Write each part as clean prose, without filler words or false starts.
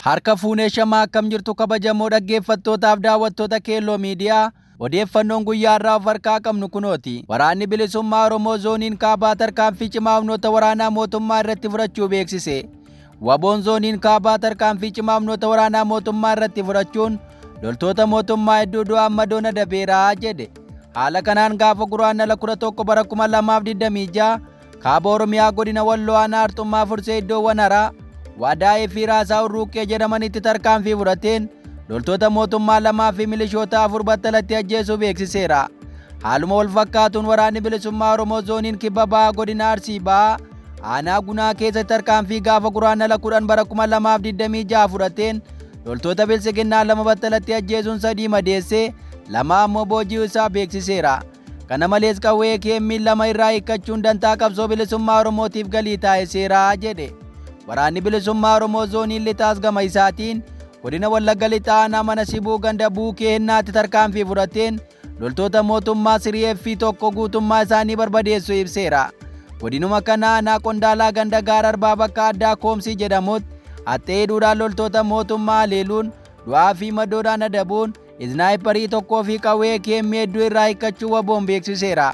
Harka fuunee shamaa akkam jirtu kabajamoo dhaggeeffattootaaf daawwattoota Keelloo Miidiyaa odeeffannoon guyyaa irraa of harkaa qabnu kunooti. Waraanni Bilisummaa Oromoo Zooniin Kaabaa tarkaanfii cimaa humnoota waraanaa mootummaa irratti fudhachuu beeksise. Waboon Zooniin Kaabaa tarkaanfii cimaa humnoota waraanaa mootummaa irratti fudhachuun loltoota mootummaa hedduu du'aan madoon adabeera jedhe. Haala kanaan gaafa Guraandhala 11 bara 2026 Kaaba Oromiyaa godina Walloo aanaa Arxummaa Fursee iddoowwan Haraa, Wadaa'ee fi Raasaa Urruuqqee jedhamanitti tarkaanfii fudhateen loltoota mootummaa lamaa fi milishoota 4 battalatti ajjeesuu beeksiseera. Haaluma wal fakkaatuun Waraanni Bilisummaa Oromoo Zooniin Kibba Bahaa godina Arsii Bahaa aanaa Gunaa keessatti tarkaanfii gaafa Guraandhala 10 bara 2026 fudhateen loltoota Biltsiginnaa 2 battalatti ajjeesuun 3 madeessee 2 ammoo booji'uu isaa beeksiseera. Kana malees qawwee AKM 2 irraa hiikkachuun dantaa qabsoo bilisummaa Oromootiif galii taasiseera jedhe. Waraanni Bilisummaa Oromoo Zooniin Lixaas gama isaatiin godina Wallagga Lixaa aanaa Mana Sibuu ganda Buukee Hennaatti tarkaanfii fudhateen loltoota mootummaa 3F 1 guutummaa isaanii barbadeessuu ibseera. Godinuma kana aanaa Qondaalaa ganda Gaara Arbaa bakka addaa Koomsii jedhamutti haxxee hidhuudhaan loltoota mootummaa haleeluun du'aa fi madoodhaan adabuun Isnaayiparii tokkoo fi qawwee AKM hedduu irraa hiikkachuu WBOn beeksiseera.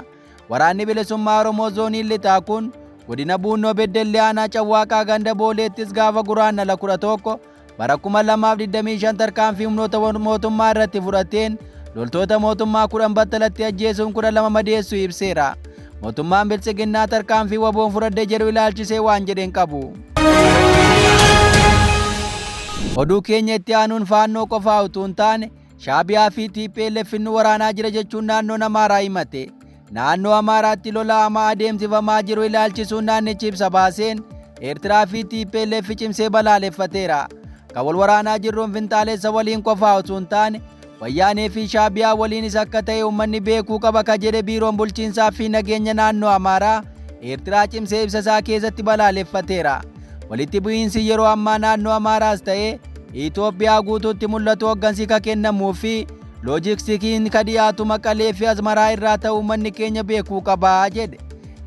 Waraanni Bilisummaa Oromoo Zooniin Lixaa kun godina Buunnoo Beddellee aanaa Cawwaaqaa ganda Booleettis gaafa Guraandhala 11 bara 2025 tarkaanfii humnoota mootummaa irratti fudhateen loltoota mootummaa 10 battalatti ajjeesuun 12 madeessuu ibseera. Mootummaan Biltsiginnaa tarkaanfii WBOn fudhadhe jedhu ilaalchisee waan jedhe hin qabu. Oduu keenya itti aanuun Faannoo qofaa utuu hin taane Shaabiyaa fi TPLF nu waraanaa jira jechuun naannoon Amaaraa himate. Naannoo Amaaraatti lola hamaa adeemsifamaa jiru ilaalchisuun naannichi ibsa baaseen Eertiraa fi TPLF cimsee balaaleffateera. Kan wal waraanaa jirruun finxaalessa waliin qofaa utuu hin taane Wayyaanee fi Shaabiyaa waliinis akka ta'e uummanni beekuu qaba ka jedhe Biiroon Bulchiinsaa fi Nageenya Naannoo Amaaraa Eertiraa cimsee ibsa isaa keessatti balaaleffateera. Walitti bu'iinsi yeroo ammaa naannoo Amaaraas ta'ee Itoophiyaa guutuutti mul'atu hoggansi ka kennamuu fi loojistikiin ka dhiyaatu Maqalee fi Asmaraa irraa ta'uu uummanni keenya beekuu qaba jedhe.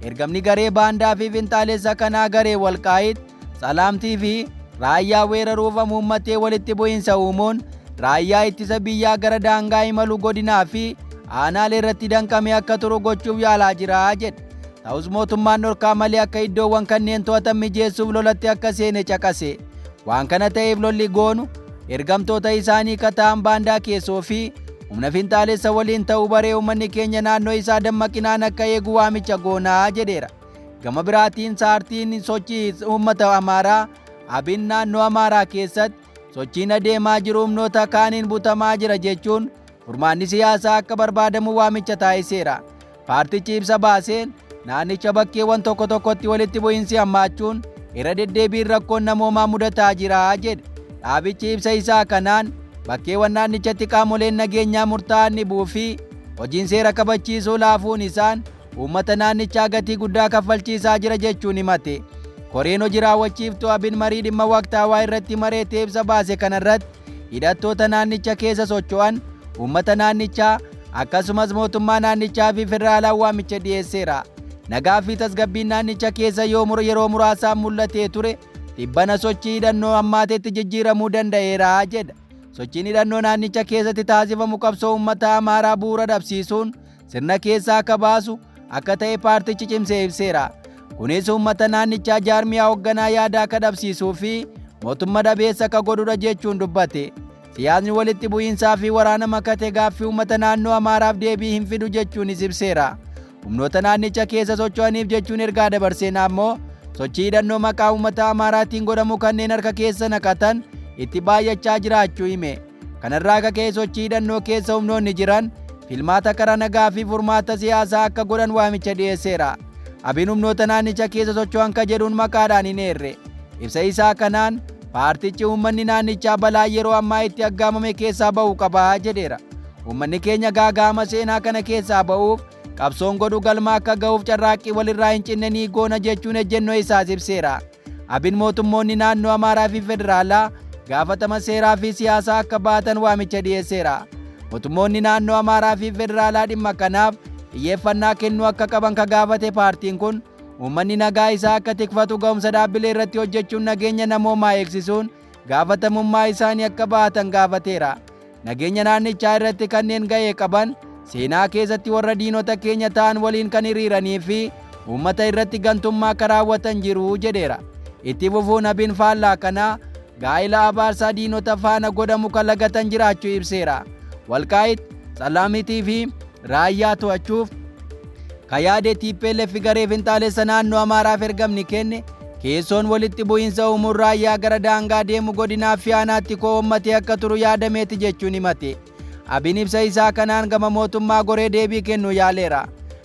Ergamni garee baandaa fi finxaalessa kanaa garee Walqaayit, Tsalaamtii fi Raayyaa weeraruuf amuummatee walitti bu'iinsa uumuun raayyaa ittisa biyyaa gara daangaa imalu godinaa fi aanaalee irratti danqamee akka turu gochuuf yaalaa jira jedhe. Ta'us mootummaan dhorkaa malee akka iddoowwan kanneen to'atan mijeessuuf lolatti akka seene caqase. Waan kana ta'eef lolli goonu ergamtoota isaanii ka ta'an baandaa keessoo fi humna finxaalessa waliin ta'uu baree uummanni keenya naannoo isaa dammaqinaan akka eegu waamicha goonaa jedheera. Gama biraatiin saartiin sochii uummata Amaaraa Abin naannoo Amaaraa keessatti sochiin adeemaa jiru humnoota kaaniin butamaa jira jechuun furmaanni siyaasaa akka barbaadamu waamicha taasiseera. Paartichi ibsa baaseen naannicha bakkeewwan tokko tokkotti walitti bu'iinsi hammaachuun irra deddeebiin rakkoon namoomaa mudataa jira jedhe. Dhaabichi ibsa isaa kanaan bakkeewwan naannichatti qaamoleen nageenyaa murtaa'an dhibuu fi hojiin seera kabachiisuu laafuun isaan uummata naannichaa gatii guddaa kaffalchiisaa jira jechuun himate. Koreen hojii raawwachiiftuu Abin marii dhimma waqtaawaa irratti mareetee ibsa baase kanarratti hidhattoota naannicha keessa socho'an, uummata naannichaa akkasumas mootummaa naannichaa fi federaalaa waamicha dhiyeesseera. Nagaa fi tasgabbiin naannicha keessa yoo yeroo muraasaaf mul'atee ture tibbana sochii hidhannoo hammaatetti jijjiiramuu danda'eera jedha. Sochiin hidhannoo naannicha keessatti taasifamu qabsoo uummata Amaaraa bu'uura dhabsiisuun sirna keessaa akka baasu akka ta'e paartichi cimsee ibseera. Kunis uummata naannichaa jaarmiyaa hoogganaa yaadaa akka dhabsiisuu fi mootummaa dhabeessa akka godhudha jechuun dubbate. Siyaasni walitti bu'iinsaa fi waraana makate gaaffii uummata naannoo Amaaraaf deebii hin fidu jechuunis ibseera. Humnoota naannicha keessa socho'aniif jechuun ergaa dabarseen ammoo sochii hidhannoo maqaa uummata Amaaraatiin godhamu kanneen harka keessa naqatan itti baay'achaa jiraachuu hime. Kanarraa akka ka'e sochii hidhannoo keessa humnoonni jiran filmaata karaa nagaa fi furmaata siyaasaa akka godhan waamicha dhiyeesseera. Abiin humnoota naannicha keessa socho'an ka jedhuun maqaadhaan hin eerre. Ibsa isaa kanaan paartichi uummanni naannichaa balaa yeroo ammaa itti aggaamame keessaa ba'uu qaba jedheera. Uummanni keenya gaaga'ama seenaa kana keessaa ba'uuf qabsoon godhu galma akka ga'uuf carraaqqii walirraa hin cinne ni goona jechuun ejjennoo isaas ibseera. Abin mootummoonni naannoo Amaaraa fi federaalaa gaafatama seeraa fi siyaasaa akka baatan waamicha dhiyeesseera. Mootummoonni naannoo Amaaraa fi federaalaa dhimma kanaaf xiyyeeffannaa kennuu akka qaban ka gaafate paartiin kun uummanni nagaa isaa akka tikfatu ga'umsa dhaabbilee irratti hojjechuun nageenya namoomaa eegsisuun gaafatamummaa isaanii akka bahatan gaafateera. Nageenya naannichaa irratti kanneen ga'ee qaban seenaa keessatti warra diinota keenya ta'an waliin kan hiriiranii fi uummata irratti gantummaa akka raawwatan jiru jedheera. Itti fufuun Abin faallaa kanaa gaa'ila abaarsaa diinota faana godhamu kan lagatan jiraachuu ibseera. Walqaayit, Tsalaamitii fi Raayyaa to'achuuf kan yaade TPLF garee finxaalessa naannoo Amaaraaf ergamni kenne keessoon walitti bu'iinsa uumuun raayyaa gara daangaa deemu godinaa fi aanaatti ko'ommatee akka turu yaadameeti jechuun himate. Abin ibsa isaa kanaan gama mootummaa goree deebii kennuu yaaleera.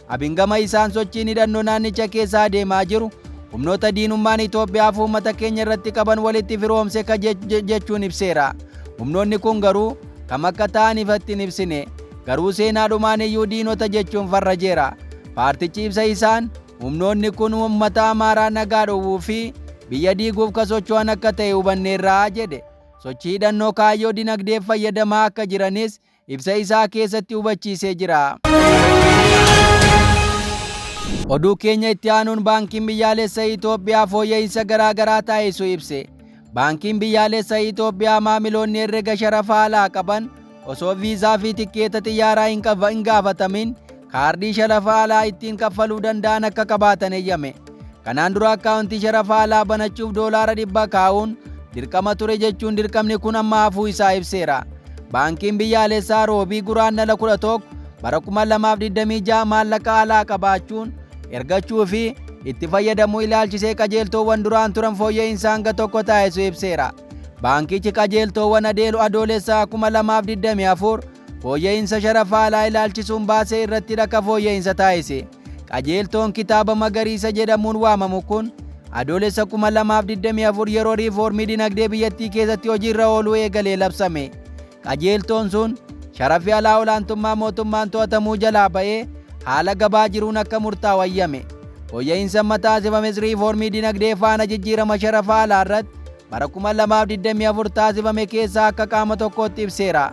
Abin gama isaan sochiin hidhannoo naannicha keessa adeemaa jiru humnoota diinummaan Itoophiyaaf uummata keenya irratti qaban walitti firoomse ka jechuun ibseera. Humnoonni kun garuu kam akka ta'an ifatti hin ibsine. Garuu seenaadhumaan iyyuu diinota jechuun farrajeera. Paartichi ibsa isaan humnoonni kun uummata Amaaraa nagaa dhowwuu fi biyya diiguuf ka socho'an akka ta'e hubanneerraa jedhe. Sochii hidhannoo kaayyoo dinagdeef fayyadamaa akka jiranis ibsa isaa keessatti hubachiisee jira. Oduu keenya itti aanuun Baankiin Biyyaalessa Itoophiyaa fooyya'insa garaa garaa taasisuu ibse. Baankiin Biyyaalessa Itoophiyaa maamiloonni herrega sharafa alaa qaban osoo viizaa fi tikkeeta xiyyaaraa hin gaafatamin kaardii sharafa alaa ittiin kaffaluu danda'an akka qabaatan eeyyame. Kanaan dura akkaawuntii sharafa alaa banachuuf $100 kaa'uun dirqama ture jechuun dirqamni kun amma hafuu isaa ibseera. Baankiin Biyyaalessaa Roobii Guraandhala 11 bara 2026 maallaqa alaa qabaachuun ergachuu fi itti fayyadamuu ilaalchisee qajeeltoowwan duraan turan fooyya'insa hanga tokko taasisuu ibseera. Baankichi qajeeltoowwan adeelu Adoolessaa 2024 fooyya'insa sharafa alaa ilaalchisuun baasee irratti dhaka fooyya'insa taasise. Qajeeltoon kitaaba magariisa jedhamuun waamamu kun Adoolessa 2024 yeroo riifoormii dinagdee biyyattii keessatti hojiirra ooluu eegalee labsame. Qajeeltoon sun sharafi alaa olaantummaa mootummaan to'atamuu jalaa ba'ee haala gabaa jiruun akka murtaa'u hayyame. Fooyya'insa amma taasifames riifoormii dinagdee faana jijjiirama sharafa alaa irratti bara 2024 taasifame keessaa akka qaama tokkootti ibseera.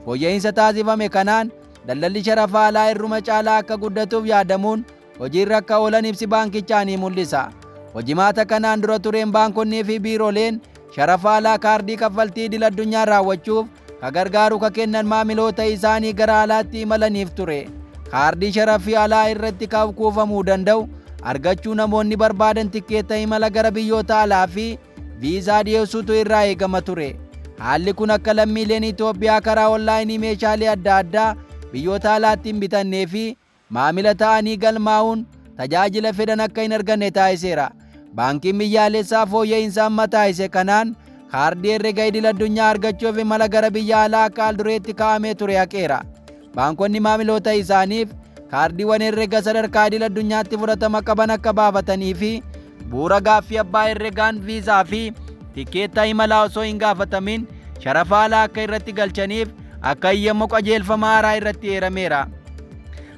Fooyya'insa taasifame kanaan daldalli sharafa alaa irruma caalaa akka guddatuuf yaadamuun hojiirra akka oolan ibsi baankichaa ni mul'isa. Hojimaata kanaan dura tureen baankonnii fi biiroleen sharafa alaa kaardii kaffaltii idil addunyaa raawwachuuf ka gargaaru ka kennan maamiloota isaanii gara alaatti imalaniif ture. Kaardii sharafi alaa irratti kuufamuu danda'u argachuu namoonni barbaadan tikkeetta imala gara biyyoota alaa fi viizaa dhiyeessuutu irraa eegama ture. Haalli kun akka lammiileen Itoophiyaa karaa onlaayinii meeshaalee adda addaa biyyoota alaatti hin bitannee fi maamila ta'anii galmaa'uun tajaajila fedhan akka hin arganne taasiseera. Baankiin Biyyaalessaa fooyya'insa amma taasise kanaan kaardii herrega idil addunyaa argachuuf imala gara biyya alaa akka al-dureetti kaa'amee ture haqeera. Baankonni maamiloota isaaniif kaardiiwwan herrega sadarkaa idil addunyaatti fudhatama qaban akka baafatanii fi bu'uura gaaffii abbaa herregaan viizaa fi tikkeetta imalaa osoo hin gaafatamin sharafa alaa akka irratti galchaniif akka eeyyamu qajeelfama haaraa irratti eerameera.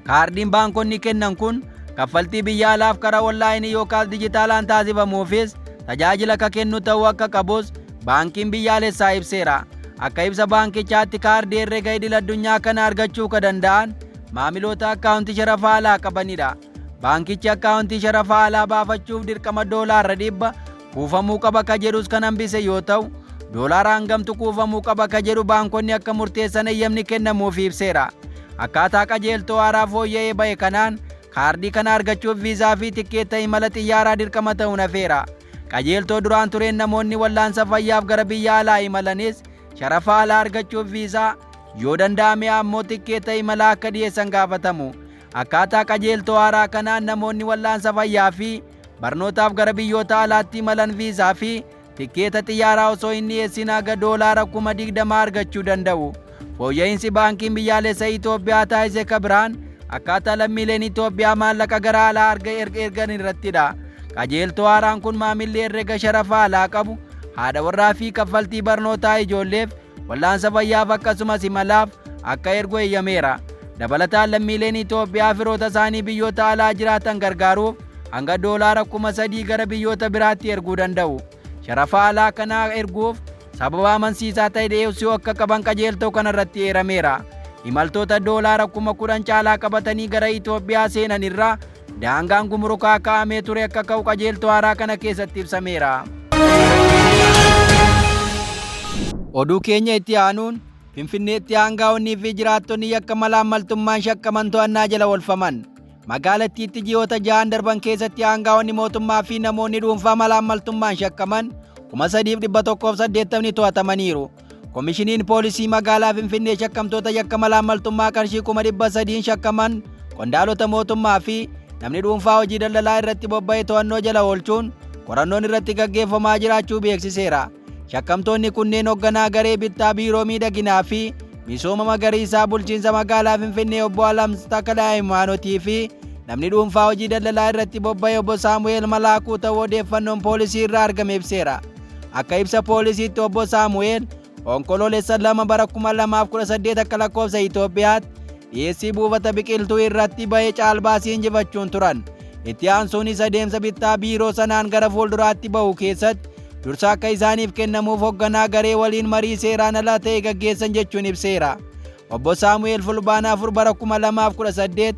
Kaardiin baankonni kennan kun kaffaltii biyya alaaf karaa onlaayinii yookaas dijitaalaan taasifamuufis tajaajila akka kennu ta'uu akka qabus baankiin biyyaalessaa ibseera. Akka ibsa baankichaatti kaardii herrega idil addunyaa kana argachuu ka danda'an maamiloota akkaawuntii sharafa alaa qabanidha. Baankichi akkaawuntii sharafa alaa baafachuuf dirqama $100 kuufamuu qaba ka jedhus kan hambise yoo ta'u, doolaara hangamtu kuufamuu qaba ka jedhu baankonni akka murteessan eeyyamni kennamuuf ibseera. Akkaataa qajeeltoo haaraa fooyya'ee ba'e kanaan kaardii kana argachuuf viizaa fi tikkeetta imala xiyyaaraa dirqama ta'uun hafeera. Qajeeltoo duraan tureen namoonni wallaansa fayyaaf gara biyya alaa imalanis sharafa alaa argachuuf viizaa yoo danda'ame ammoo tikkeetta imalaa akka dhiyeessan gaafatamu. Akkaataa qajeeltoo haaraa kanaan namoonni wallaansa fayyaa fi barnootaaf gara biyyoota alaatti imalan viizaa fi tikkeeta xiyyaaraa osoo hin dhiyeessin haga $20,000 argachuu danda'u. Fooyya'insi baankiin biyyaalessa Itoophiyaa taasise ka biraan akkaataa lammiileen Itoophiyaa maallaqa gara alaa ergan irrattidha. Qajeeltoo haaraan kun maamilli herrega sharafa alaa qabu haadha warraa fi kaffaltii barnootaa ijoolleef wallaansa fayyaaf akkasumas imalaaf akka ergu eeyyameera. Dabalataan lammiileen Itoophiyaa firoota isaanii biyyoota alaa jiraatan gargaaruuf hanga $3,000 gara biyyoota biraatti erguu danda'u. Sharafa alaa kana erguuf sababa amansiisaa ta'e dhiyeessuu akka qaban qajeeltoo kanarratti eerameera. Imaltoota $10,000 caalaa qabatanii gara Itoophiyaa seenan irraa daangaan gumurukaa kaa'amee ture akka ka'u qajeeltoo haaraa kana keessatti ibsameera. Oduu keenya itti aanuun Finfinneetti aangaa'onnii fi jiraattonni yakka malaammaltummaan shakkaman to'annaa jala oolfaman. Magaalattiitti ji'oota ja'an darban keessatti aangaa'onni mootummaa fi namoonni dhuunfaa malaammaltummaan shakkaman 3,180 to'atamaniiru. Komishiniin poolisii magaalaa Finfinnee shakkamtoota yakka malaammaltummaa qarshii 300,000 shakkaman qondaalota mootummaa fi namni dhuunfaa hojii daldalaa irratti bobba'e to'annoo jala oolchuun qorannoon irratti gaggeeffamaa jiraachuu beeksiseera. Shakkamtoonni kunneen hoogganaa garee bittaa biiroo miidhaginaa fi misooma magariisaa bulchiinsa magaalaa Finfinnee obbo Alamts Takla fi namni dhuunfaa hojii daldalaa irratti bobba'e obbo Saamu'eel Malaakuu ta'uu odeeffannoon poolisii irraa argame ibseera. Akka ibsa poolisiitti obbo Saamu'eel Onkoloolessa 2 bara 2018 akka lakkoofsa Itoophiyaatti dhiyeessii buufata biqiltuu irratti ba'e caalbaasii injifachuun turan. Itti aansuunis adeemsa bittaa biiroo sanaan gara fuulduraatti bahu keessatti dursa akka isaaniif kennamuuf hoogganaa garee waliin marii seeraan alaa ta'e gaggeessan jechuun ibseera. Obbo Saamu'eel Fulbaana 4 bara 2018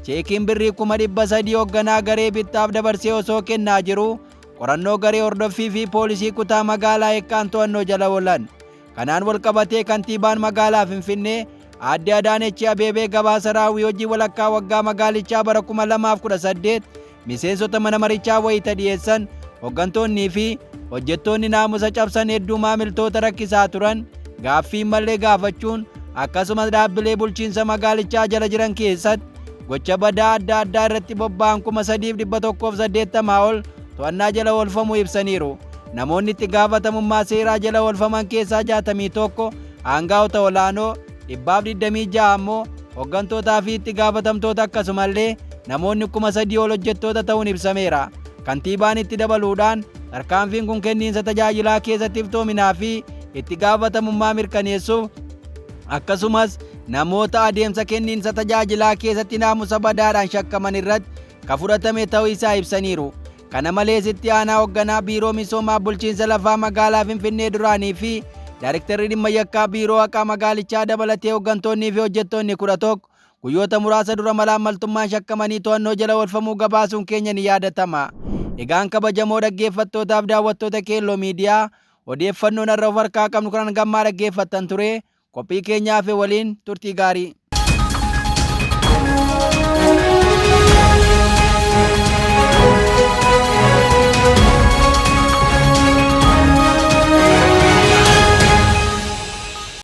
cheekiin birrii 300,000 hoogganaa garee bittaaf dabarsee osoo kennaa jiru qorannoo garee hordoffii fi poolisii kutaa magaalaa Eekkaan to'annoo jala oolan. Kanaan walqabatee kantiibaan magaalaa Finfinnee Aadde Adaanechi Abeebee gabaasa raawwii hojii walakkaa waggaa magaalichaa bara 2018 miseensota mana marichaa wayita dhiyeessan hooggantoonnii fi hojjettoonni naamusa cabsan hedduu maamiltoota rakkisaa turan gaaffii malee gaafachuun akkasumas dhaabbilee bulchiinsa magaalichaa jala jiran keessatti gocha badaa adda addaa irratti bobba'an 3,180 ol to'annaa jala oolfamuu ibsaniiru. Namoonni itti gaafatamummaa seeraa jala oolfaman keessaa 61 aangaa'ota olaanoo, 126 ammoo hooggantootaa fi itti gaafatamtoota akkasumallee namoonni 3,000 ol hojjettoota ta'uun ibsameera. Kantiibaan itti dabaluudhaan tarkaanfiin kun kenniinsa tajaajilaa keessatti iftoominaa fi itti gaafatamummaa mirkaneessuuf akkasumas namoota adeemsa kenniinsa tajaajilaa keessatti naamusa badaadhaan shakkaman irratti kan fudhatame ta'uu isaa ibsaniiru. Kana malees itti aanaa hoogganaa biiroo misoomaa bulchiinsa lafaa magaalaa Finfinnee duraanii fi daayirektarri dhimma yakkaa biiroo haqaa magaalichaa dabalatee hooggantoonnii fi hojjettoonni 11 guyyoota muraasa dura malaammaltummaan shakkamanii to'annoo jala oolfamuu gabaasuun keenya ni yaadatama. Egaan kabajamoo dhaggeeffattootaaf daawwattoota Keelloo Miidiyaa, odeeffannoon har'a of harkaa qabnu kan gammaa dhaggeeffattan ture. Qophii keenyaaf waliin turtii gaarii.